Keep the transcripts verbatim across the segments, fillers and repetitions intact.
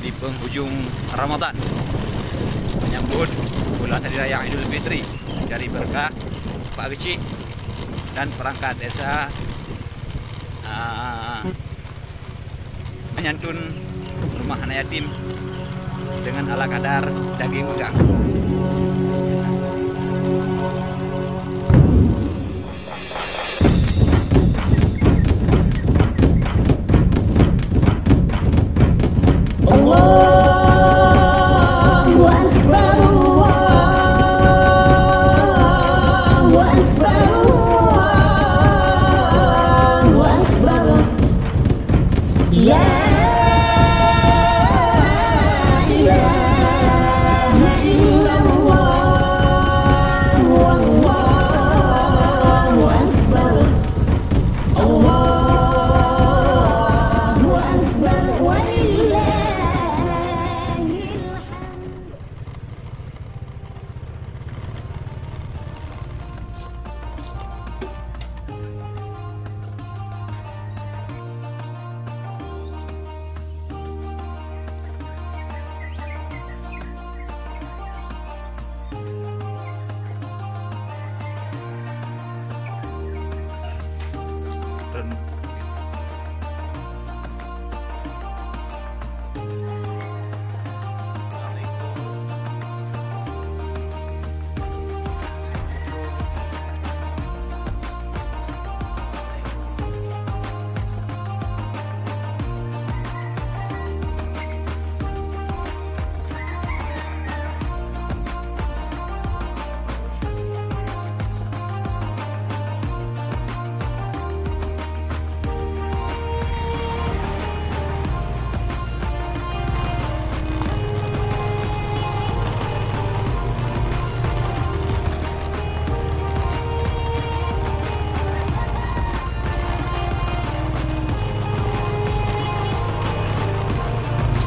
Di penghujung Ramadan, menyambut bulan Hari Raya Idul Fitri, mencari berkah Pak Keuchik dan perangkat desa, ah, menyantun rumah anak yatim dengan ala kadar daging megang. Allahu Akbar, Allahu Akbar, Allahu Akbar. La ilaha illallah, Allahu Akbar. Allahu Akbar, walillahil hamd.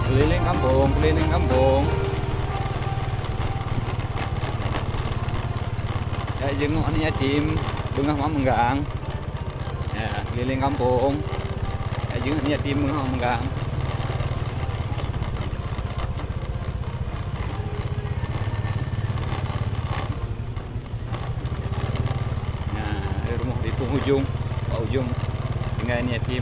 Keliling kampung, keliling kampung. Jak jenguk aneuk yatim beungoh mak meunggang. Ya, keliling kampung. Jak jenguk aneuk yatim beungoh mak meunggang. Nah, rumoh di penghujung, bak ujong tinggai aneuk yatim.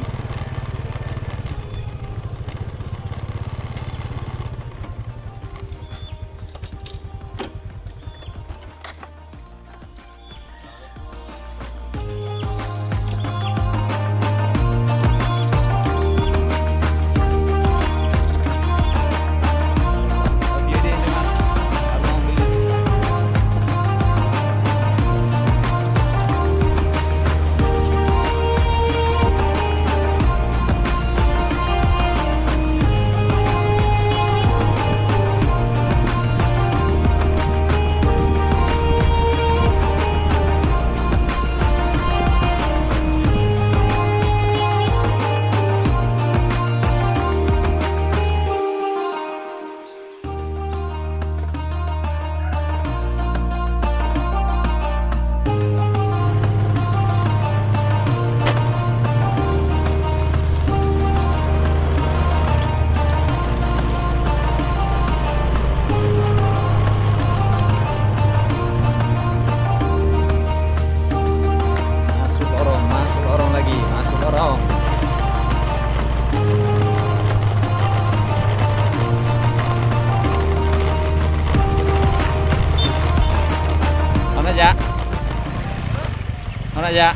Masuk lorong, masuk lorong lagi, masuk lorong. Hana jak? Hana jak?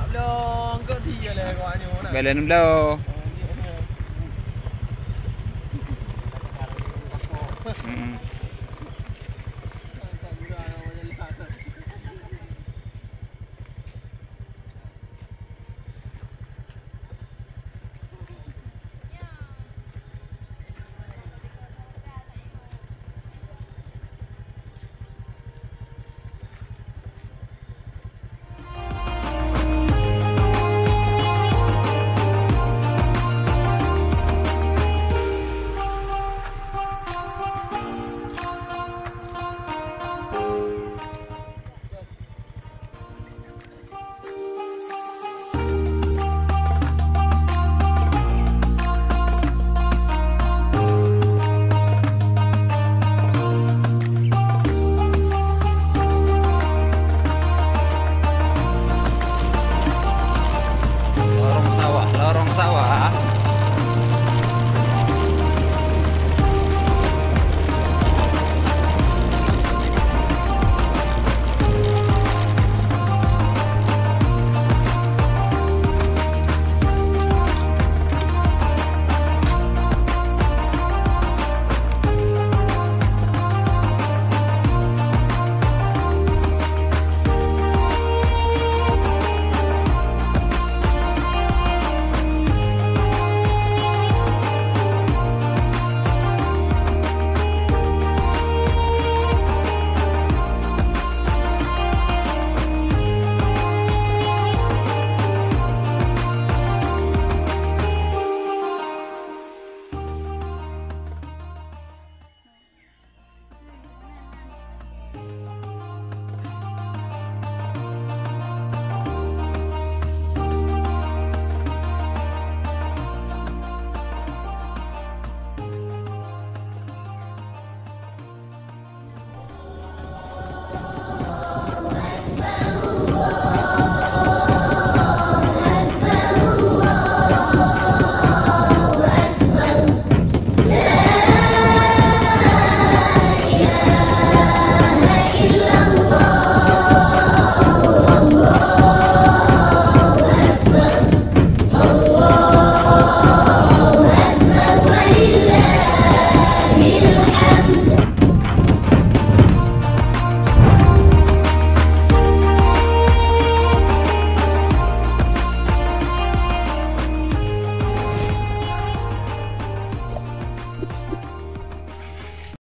Belum, kok dia lah kau anu nak. Belen belum.